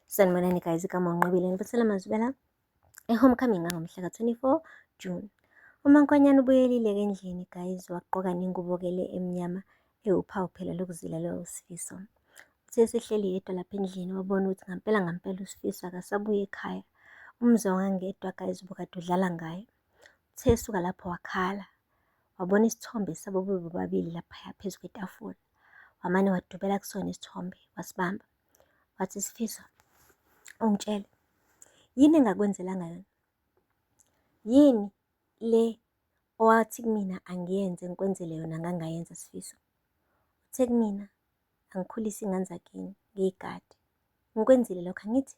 Sanibonani guys, igama uNqobile ngiphathela amazwi e-homecoming ngangomhla ka-24 June. UMaNkwanyana ubuyelile-ke endlini guys, wagqoka nengubo-ke le emnyama ewuphawu phela lokuzila lowo Sifiso. Uthe esehleli yedwa lapha endlini wabona ukuthi ngampela ngampela uSifiso akasabuyi ekhaya. Umzwangedwa guys ubukade udlala ngaye. Uthe esuka lapho wakhala, wabona isithombe sabo bebobabili laphaya phezu kwetafula. Wamane wadubela kusona isithombe wasibamba. Wathi Sifiso, ungitshele yini engakwenzelanga yona? Yini le owathi kumina angiyenze ngikwenzele yona ngangayenza Sifiso? Uthe kumina angikhulise iy'ngane zakini ngiy'gade. Ngikwenzile lokho angithi?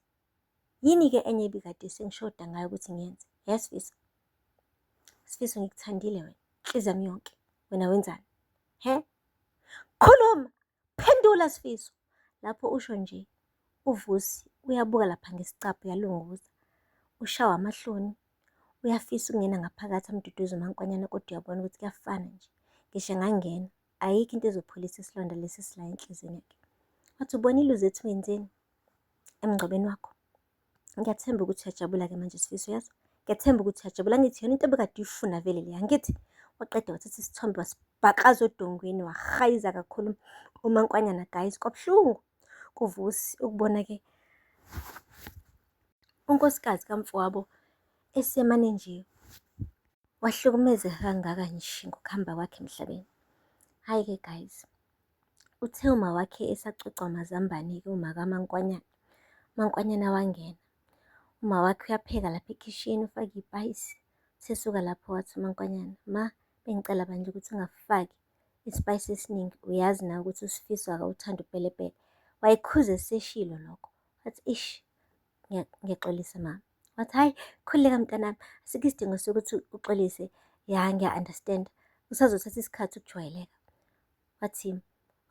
Yini-ke enye ebikade sengishoda ngayo ukuthi ngiyenze? He Sifiso? Sifiso ngikuthandile wena, inhliziyo yami yonke. Wena wenzani? He? Khuluma! Phendula Sifiso! Lapho usho nje uVusi uyabuka lapha ngesicabha uyalunguza. Ushawa amahloni, uyafisa ukungena ngaphakathi amduduze uMaNkwanyana kodwa uyabona ukuthi kuyafana nje. Ngisho engangena, ayikho into ezopholisa isilonda lesi esila enhliziyweni yakhe. Wathi ubonile uZethu wenzeni emngcwabeni wakho? Ngiyathemba ukuthi uyajabula-ke manje Sifiso yazi. Ngiyathemba ukuthi uyajabula angithi yona into ebekade uyifuna vele le angithi. Waqeda wathatha isithombe wasibhakaza odongweni wahayiza kakhulu uMaNkwanyana guys kwabuhlungu kuVusi ukubona-ke unkosikazi kamfowabo esemane nje wahlukumezeka kangaka nje ngokuhamba kwakhe emhlabeni. Hhayi-ke guys, Uthe umawakhe esacoca amazambane-ke umakaMaNkwanyana, uMaNkwanyana wangena. Umawakhe uyapheka lapha ekhishini ufake iy'payisi. Uthe esuka lapho wathi uMaNkwanyana, ma bengicela bandla ukuthi ungafaki isipayisi esiningi, uyazi nawe ukuthi uSifiso akawuthandi upelepele. Wayekhuza eseshilo lokho, wathi ish ngiyaxolisa mama. Wathi hhayi khululeka mntanami, asikho isidingo sokuthi uxolise, ya ngiya-understand-a, kusazothatha isikhathi ukujwayeleka. Wathi,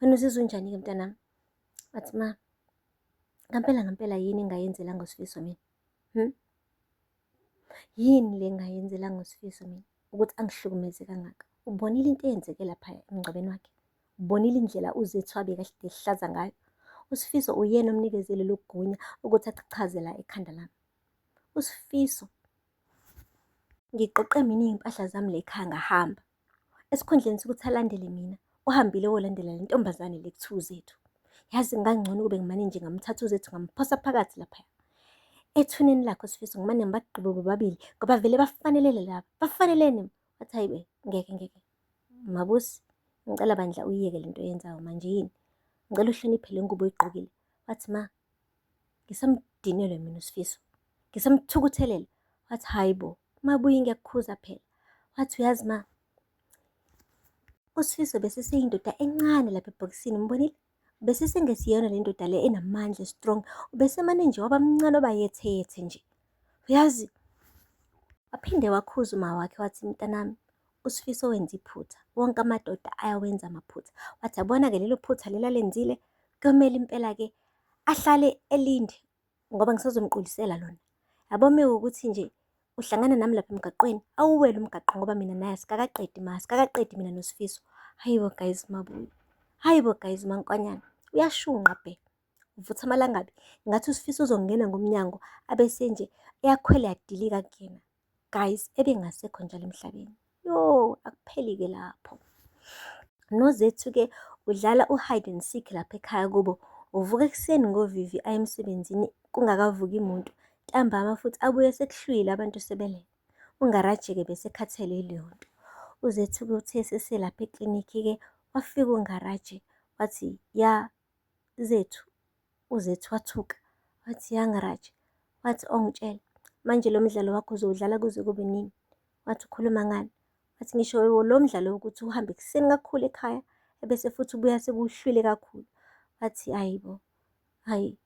wena uzizwa unjani-ke mntanami? Wathi, ma, ngampela ngampela yini engayenzelanga uSifiso mina? Hmm? Yini le engayenzelanga uSifiso mina ukuthi angihlukumeze kangaka? Ubonile into eyenzeke lapha emngcwabeni wakhe? Ubonile indlela uZethu abekade ehlaza ngayo? USifiso uyena omnikeze lelo gunya ukuthi achachaze la ekhanda lami. USifiso, ngiqoqe mina iy'mpahla zami la ekhaya ngahamba. Esikhundleni sokuthi alandele mina, uhambile wolandela le ntombazane le kuthiwa uZethu. Yazi ngangcono ukube ngimane nje ngamthatha uZethu ngamphosa phakathi laphaya. Ethuneni lakhe uSifiso ngimane ngibagqibe bobabili ngoba vele bafanelele laba, bafanelene. Wathi hayi be, ngeke ngeke. Mabusi, ngicela bandla uyiyeke le nto oyenzayo manje yini? Ngicela uhloniphe le ngubo oyigqokile. Wathi ma, ngisamdinelwe mina uSifiso, ngisamthukuthelele. Wathi hhayi bo, mabuye ngiyakukhuza phela. Wathi uyazi ma, uSifiso beseseyindoda encane lapha ebhokisini, mbonile? Besesengesiyona le ndoda le enamandla strong, ubesemane nje waba mncane waba yethe yethe nje. Uyazi, waphinde wakhuza uma wakhe wathi mntanami, uSifiso wenza iphutha, wonke amadoda ayawenza amaphutha. Wathi yabona-ke lelo phutha leli alenzile, kuyomele impela-ke ahlale elinde ngoba ngisazomqulisela lona. Yabo mewukuthi nje uhlangana nami lapha emgaqweni, awuwele umgaqo ngoba mina naye asikakaqedi ma, asikakaqedi mina noSifiso. Hayi bo guys Mabuya, hayi bo guys Mankwanyana, uyashunqa bhe. Uvutha amalangabi, ngathi uSifiso uzongena ngomnyango abese nje eyakhwela yadilika kuyena. Guys, ebengasekho njalo emhlabeni. Yo, akupheli-ke lapho. NoZethu-ke udlala u-hide and seek lapha ekhaya kubo. Uvuka ekuseni ngovivi aye emsebenzini kungakavuki muntu. Ntambama futhi abuye sekuhlwile abantu sebelele. UNgaraje-ke besekhathele yileyo nto. UZethu-ke uthe eseselapha eklinikhi-ke wafika uNgaraje wathi, ya Zethu, uZethu wathuka wathi, ya Ngaraje. Wathi, ongitshele manje lo mdlalo wakho uzowudlala kuze kube nini? Wathi, ukhuluma ngani? Wathi, ngisho lo mdlalo wokuthi uhambe ekuseni kakhulu ekhaya ebese futhi ubuya sekuhlwile kakhulu. Wathi, hhayi bo, hhayi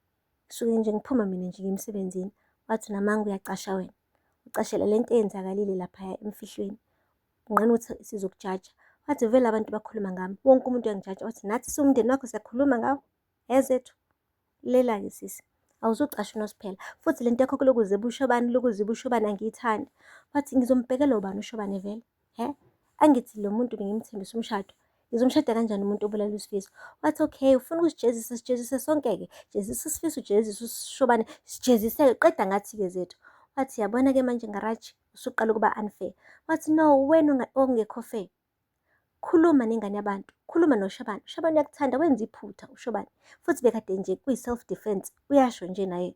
suke nje ngiphuma mina nje ngiye emsebenzini. Wathi, unamanga uyacasha wena, ucashela le nto eyenzakalile laphaya emfihlweni. Nginqena ukuthi sizokujaja. Wathi vele abantu bakhuluma ngami, wonke umuntu uyangijaja. Wathi nathi siwumndeni wakho siyakhuluma ngawe, ezethu. Lela-ke sisi, awuzucasha uNosiphela. Futhi le nto yakho kuloku uziba ushobane, lokhu uziba ushobane angiyithandi. Wathi ngizombhekela ubani ushobane vele? He? Angithi lo muntu bengimthembisa umshado. Ngizomshada kanjani umuntu obulala uSifiso? Wathi okay, ufuna ukusijezisa, sijezise sonke-ke. Jezisa uSifiso, ujezise uShobane, sijeziseke, qeda ngathi-ke Zethu. Wathi yabona-ke manje Ngaraji, usuqala ukuba unfair. Wathi no, wena ongekho fair. Khuluma nengane yabantu, khuluma noShabane. UShabane uyakuthanda, wenza iphutha uShobane. Futhi bekade nje kuyi-self defense, uyasho nje naye.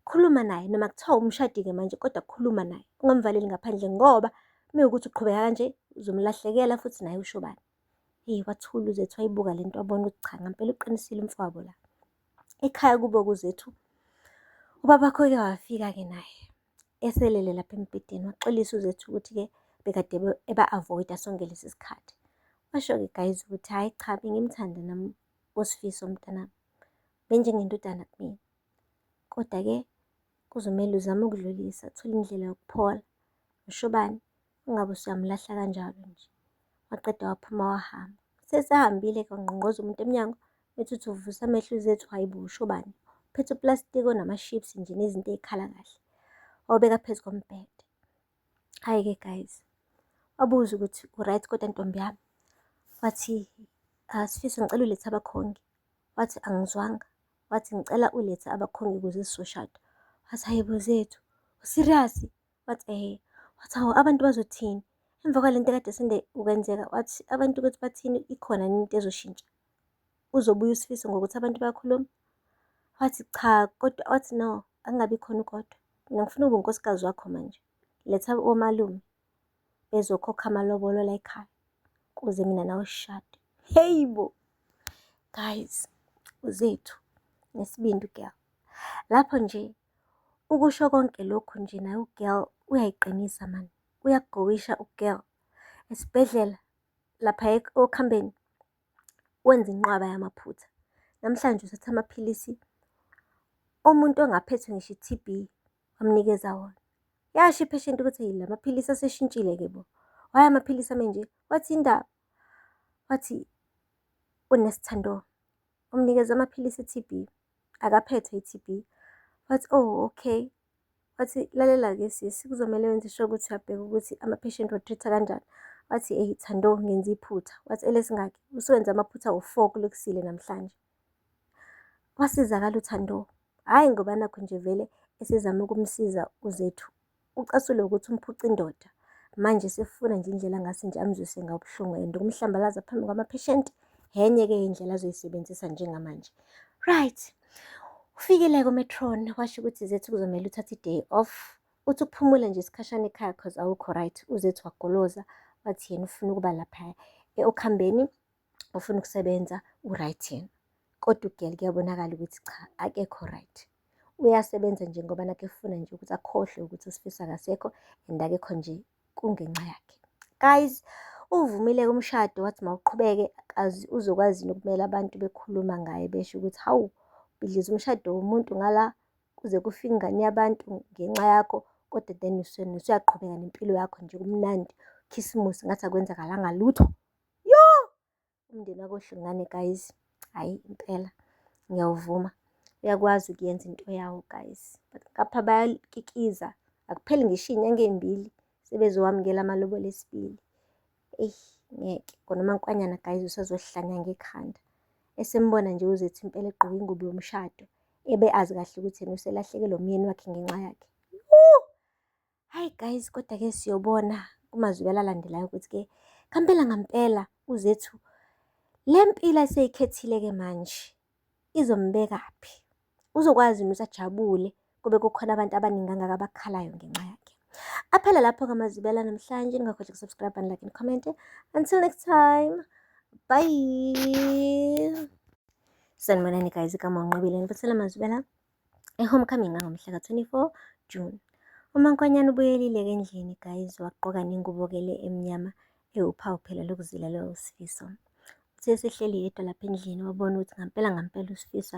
Khuluma naye, noma kuthiwa umshadi-ke manje kodwa khuluma naye. Ungamvaleli ngaphandle ngoba mewukuthi uqhubeka kanje uzomlahlekela futhi naye uShobane. Eyi wathula uZethu wayibuka lento wabona ukuthi cha ngampela uqinisile umfowabo la. Ekhaya kubo kuZethu, ubabakho-ke wafika-ke naye eselele lapha embhedeni waxolisa uZethu ukuthi-ke bekade eba-avoid-a sonke lesi sikhathi. Washo-ke guys ukuthi hhayi cha bengimthanda nami uSifiso mntanami, benjengendodana kumina. Kodwa-ke kuzomele uzame ukudlulisa, uthole indlela yokuphola. UShobane ungabe usuyamlahla kanjalo nje. Waqeda waphuma wahamba. Sesehambile-ke wangqongqoza umuntu emnyango, ethi uthi uvusa amehlo uZethu, hhayi bo uShobane. Uphethe uplastiki onama-chips nje nezinto ey'khala kahle. Wawubeka phezu kombhede. Hhayi-ke guys, wabuza ukuthi u-right kodwa ntombi yami? Wathi, Sifiso ngicela ulethe abakhongi. Wathi angizwanga. Wathi ngicela ulethe abakhongi ukuze sizoshada. Wathi hhayi bo Zethu, u-serious? Wathi ehhe. Wathi hawu abantu bazothini? Emva kwalento ekade sende ukwenzeka, wathi abantu ukuthi bathini ikhona yini into ezoshintsha? Uzobuya uSifiso ngokuthi abantu bayakhuluma? Wathi cha kodwa, wathi no, akungabi khona ukodwa. Mina ngifuna ube unkosikazi wakho manje. Letha omalume bezokhokha amalobolo la ekhaya ukuze mina nawe sishade. Hey bo! Guys, uZethu nesibindi girl. Lapho nje ukusho konke lokhu nje naye u-girl uyayiqinisa mani. Uyakugowisha u-girl. Esibhedlela lapha okhambeni wenza inqwaba yamaphutha. Namhlanje uthatha amaphilisi omuntu ongaphethwe ngisho i-T_B wamnikeza wona. Yasho i-patient ukuthi la maphilisi aseshintshile-ke bo. Why amaphilisi ame nje? Wathi indaba? Wathi unesithando umnikeza amaphilisi e-T_B, akaphethwe i-T_B. Wathi oh okay. Wathi lalela-ke sisi, kuzomele wenze sure ukuthi uyabheka ukuthi ama-patient uwa-treat-a kanjani. Wathi eyi Thando ngenze iphutha. Wathi elesingaki? Usuwenze amaphutha awu-four kulokusile namhlanje. Wasizakala uThando. Hhayi ngoba nakhu nje vele esezama ukumsiza uZethu. Ucasulwe ukuthi umphuca indoda. Manje sefuna nje indlela angase nje amzwise ngayo ubuhlungu and ukumhlambalaza phambi kwama-patient enye-ke indlela azoyisebenzisa njengamanje. Right. Ufikile-ke umetron washo ukuthi Zethu kuzomele uthathe i-day off. Uthi ukuphumula nje isikhashana ekhaya cause awukho right. UZethu wagoloza wathi yena ufuna ukuba lapha okuhambeni, ufuna ukusebenza, u-right yena. Kodwa u-girl kuyabonakala ukuthi cha akekho right. Uyasebenza nje ngoba nakhu efuna nje ukuthi akhohlwe ukuthi uSifiso akasekho and akekho nje kungenxa yakhe. Guys, uvumile-ke umshado wathi mawuqhubeke kazi uzokwazi nokumela abantu bekhuluma ngaye besho ukuthi hawu ubhidliza umshado womuntu ngala kuze kufike ingane yabantu ngenxa yakho kodwa then usuyaqhubeka nempilo yakho nje kumnandi. Khisimusi ngathi akwenzakalanga lutho. Yo! Umndeni wakoHlongwane guys, hhayi impela ngiyawuvuma. Uyakwazi ukuyenza into yawo guys. Ngapha bayakikiza, akupheli ngisho iy'nyanga ey'mbili sebezowamukela amalobolo esibili. Eyi ngeke, kona uMankwanyana guys usazohlanya ngekhanda. Esembona nje uZethu impela egqoke ingubo yomshado, ebe azi kahle ukuthi yena uselahlekelwe umyeni wakhe ngenxa yakhe. Hhayi guys, kodwa-ke siyobona kumazwibela alandelayo ukuthi-ke ngampela ngampela uZethu le mpilo aseyikhethile-ke manje izombekaphi? Uzokwazi yini ukuthi ajabule kube kukhona abantu abaningi kangaka abakhalayo ngenxa yakhe? Aphela lapho-ke amazwibela namhlanje. Ningakhohlwa uku-subscribe and like and comment. Until next time, bye. Sanibonani guys, igama uNqobile ngiphathela amazwibela e-homecoming angomhla ka-24 June. UMankwanyana ubuyelile-ke endlini guys, wagqoka nengubo-ke le emnyama ewuphawu phela lokuzila lowo Sifiso. Uthe esehleli yedwa lapha endlini wabona ukuthi ngampela ngampela uSifiso.